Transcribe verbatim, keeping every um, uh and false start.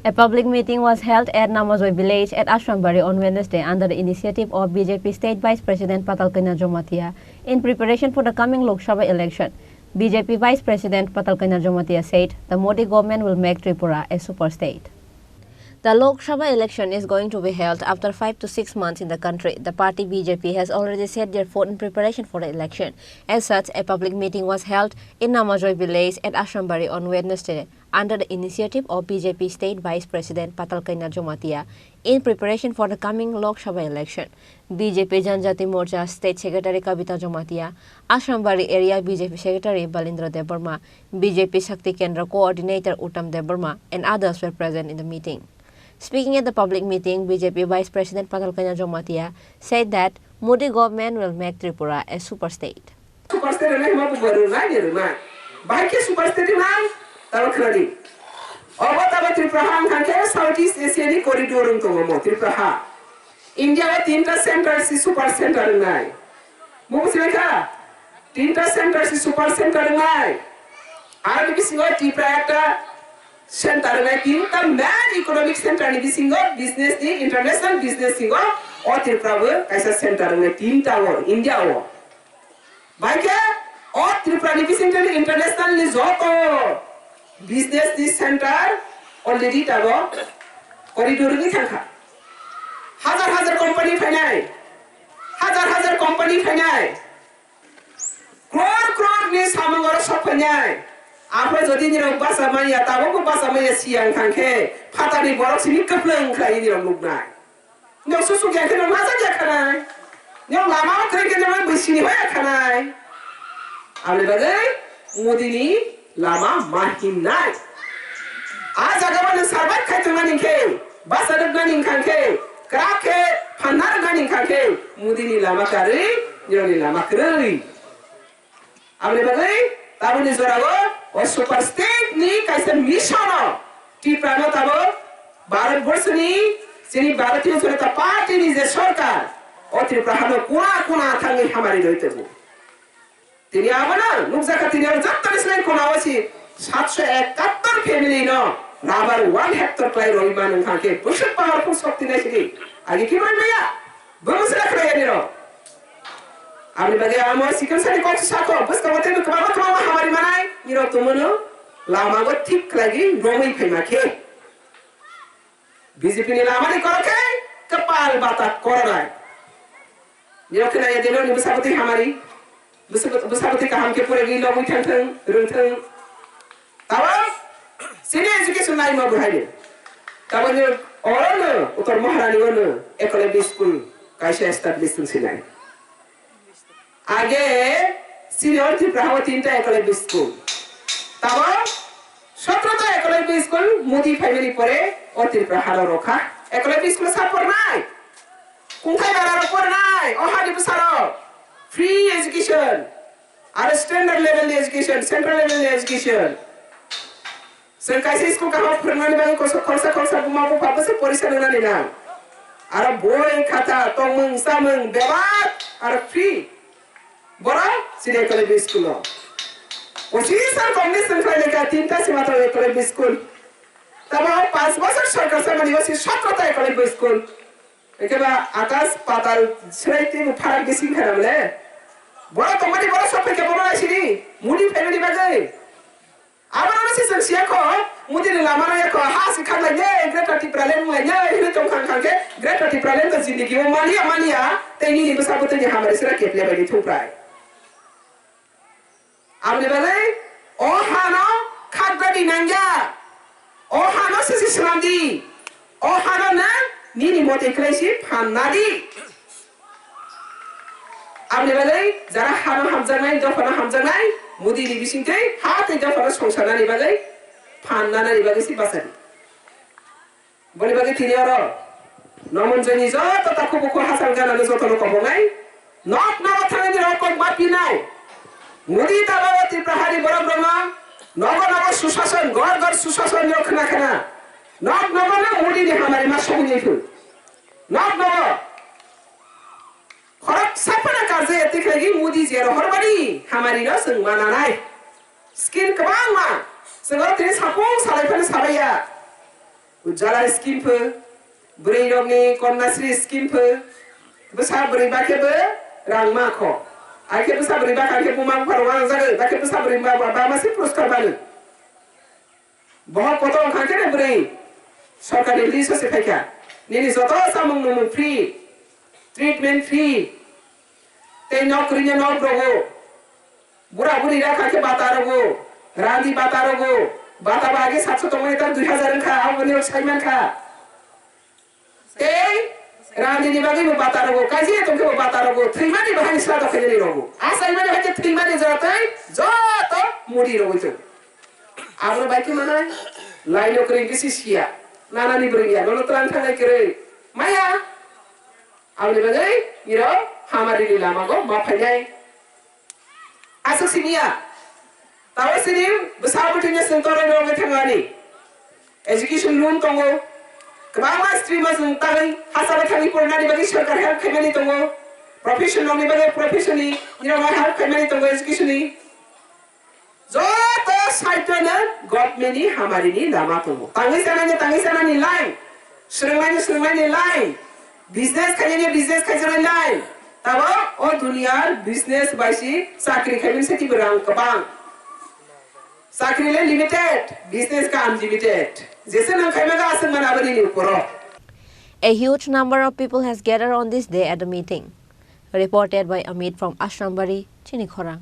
A public meeting was held at Namajoi village at Ashrambari on Wednesday under the initiative of B J P State Vice President Patal Kanya Jamatia in preparation for the coming Lok Sabha election. B J P Vice President Patal Kanya Jamatia said the Modi government will make Tripura a super state. The Lok Sabha election is going to be held after five to six months in the country. The party B J P has already set their foot in preparation for the election. As such, a public meeting was held in Namajoi village at Ashrambari on Wednesday under the initiative of B J P State Vice President Patal Kanya Jamatia in preparation for the coming Lok Sabha election. B J P Janjati Morcha State Secretary Kavita Jamatia, Ashrambari Area B J P Secretary Balindra Debbarma, B J P Shakti Kendra Coordinator Uttam Debbarma and others were present in the meeting. Speaking at the public meeting, B J P Vice President Patal Kanya Jamatia said that Modi government will make Tripura a super state. Super state rwnai hwnba bo rwnai de rwnai. Bahai khe super state rwnai, tamo khwnadi. Obo tamo Tripura ha wngkha khe South East Asia ni corridor wng tongo mo Tripura ha. India o tinta center si super center rwnai. Bo buji lai kha? Tinta center si super center rwnai. Aro ni bisingo Tripura ekta center rwnai, tinta main economic center ni bisingo business ni, international business singo o Tripura bo kaisa center rwnai tinta o India o. Bai khe o Tripura ni bisingtwi international ni joto business ni center already tabuk corridor wngwi thangkha. Hajar hajar company phainai, hajar hajar company phainai, crore crore ni samung oro sok phainai. Aphuru jodi nirok bacha manya, tabukbo bacha manya, siyang thang khe phatani borok simi kwplwng khlai nirok nuknai. Noksu sukya khe nang hajakya khanai. Nang lama o kwrwi khe nang bwsini hoya khanai. Aboni bagwi Modi ni lama ma himnai. A jaga o nang survive khai tongmani khe, basa rwknani wngkha khe, kwrak khe phanna rwknani wngkha khe, Modi ni lama karwi, nirok ni lama kwrwi. Aboni bagwi tabukni jorao o super state ni kaisa mission o Tripura no tabuk Bharat Borso ni chini Bharatiya Janata Party ni je sorkar o Tripura hano kuna kuna thangwi hamari rwi tongo. Tini abono nukjakha tini o jotto ni slai kuna o si satso ekattor family no rubber one hectare klai rwi man wngkha khe bwswk powerful shokti nai sidi agi kibai maya. Bwswk khlai ani rok. Aboni bagwi amo sikon sani kok sako, bwskango teibo kwbangma kwbangma hamari manai, nirok tongmano lamago thik khlaigwi romwi phaima khe. B J P ni lamani korokhe kwpal bata koronai. Nirok khe naiya deno ni bwsabwtwi hamari, bwsabwtwi kaham khe pore gwi lobwi thang thang, rwng thang. Tabuk chini education line o bwhaino. Tabukni orono Uttor Maharani ono Eklavya school kaisa establish wngsinai. Age senior Tripura hao tinta Eklavya school. Tabuk sotro ta Eklavya school Modi phaimani pore o Tripura hano rokha. Eklavya school sa pornai. Kungthai bara ro pornai. O hani bwsaro free education. Aro standard level ni education, central level ni education. Chwng kaisa school kaham phwrwngnani bagwi koso khoroksa khoroksa buma bupha bwswk porisa nwngnani nang. Aro boi, khata, tongmung, chamung, bebak, aro free. Boro chini Eklavya school o. Pochis sal Congress chwng khlai lekha tinta se matro Eklavya school. Tamo panch bosor sorkar samani o si sotro ta Eklavya school. Ekeba akas patal srai tei bo pharak bising khana bole. Boro tongmani boro sok phaikha bono naisidi. Mudi phaimani bagwi. Abono se chwng siya kho, Mudi ni lama no ya kho, ha si khak lai ye, Greater Tipraland wng lai ye, hinwi tong khang khang khe, Greater Tipraland to jindigi o mania mania, tei nini bwsa bwtwi ni hamari sra kepya bai ni thung prai. Aboni bagwi o hano khakdadi nangya. O hano sisi swnamdi. O hano nwng nini motwi khlai si phan nadi. Aboni bagwi jara hano hamjaknai, dophano hamjaknai, Modi ni bisingtwi ha tei dophano songsarnani bagwi phan nanani bagwi si bachadi. Boni bagwi tini oro Nomonjoyni joto takhuk bukhuk hachal ganano jotono kobongnai. Nok nogo thangwi rok kok ma pinai. Modi tabao Tripura hari borok rokno nogo nogo susason, gor gor susason rok khna khna. Nok nogo no Modi ni hamari ma sogwi phuru. Nok nogo. Khorok saphana karjaya tikhlaigwi Modi je rohorbani hamari no chwng ma nanai. Scheme kwbangma. Chwng oro tini sapung salai phano sabaiya. Ujjwala scheme pho, bwrwi rokni Kanyasri scheme pho, bwsa bwrwi ba khe bo rang ma kho. Ai khe bwsa bwrwi ba kha khe buma bupha rok uanajagwi, ba khe bwsa bwrwi ba, ba, ba ma se puroskar bani. Bohok kotor wngkha khe bwrwi sorkarni list o se phaikha. Nini joto samung nungmung free, treatment free, tei nok kwrwini nok rogo, bura buri rakha khe bata rogo, randi bata rogo, bata ba age satso tongmani ta dui hazar wngkha, aboni rok sai mankha. Tei randini bagwi bo bata rogo, kajiya tongkhe bo bata rogo, thwimani bahai sra dokhe nini rogo. Achaimani hai khe thwimani jora tei joto muri rogwi tongo. Aboni bai khe manai laino kwrwi khe si siya. Nanani bwrwi ya, nono twlang thangnai kwrwi. Maya. Aboni bagwi nirok hamarini lamago ma phainai. Aswk siniya. Tabo sini bwsa bwtwino chwng toroi rogwi thangani. Education loan tongo. Kwbangma stream o chwng tangwi hachalo thangwi porinani bagwi sorkar help khaimani tongo. Profession rokni bagwi profession ni nirok help khaimani tongo education ni. Joto side no government ni hamari ni lama tongo. Tangwi sanani, tangwi sanani line. Swrwngmani, swrwngmani line. Business khainani, business khaijaknai line. Tabo o duniyar business bai si chakri khaimani se tibo rang kwbang. Chakri le limited, business ka unlimited. Jese nang khaima ga aswk man aboni ni uporo. A huge number of people has gathered on this day at the meeting. Reported by Amit from Ashrambari, Chini Khorang.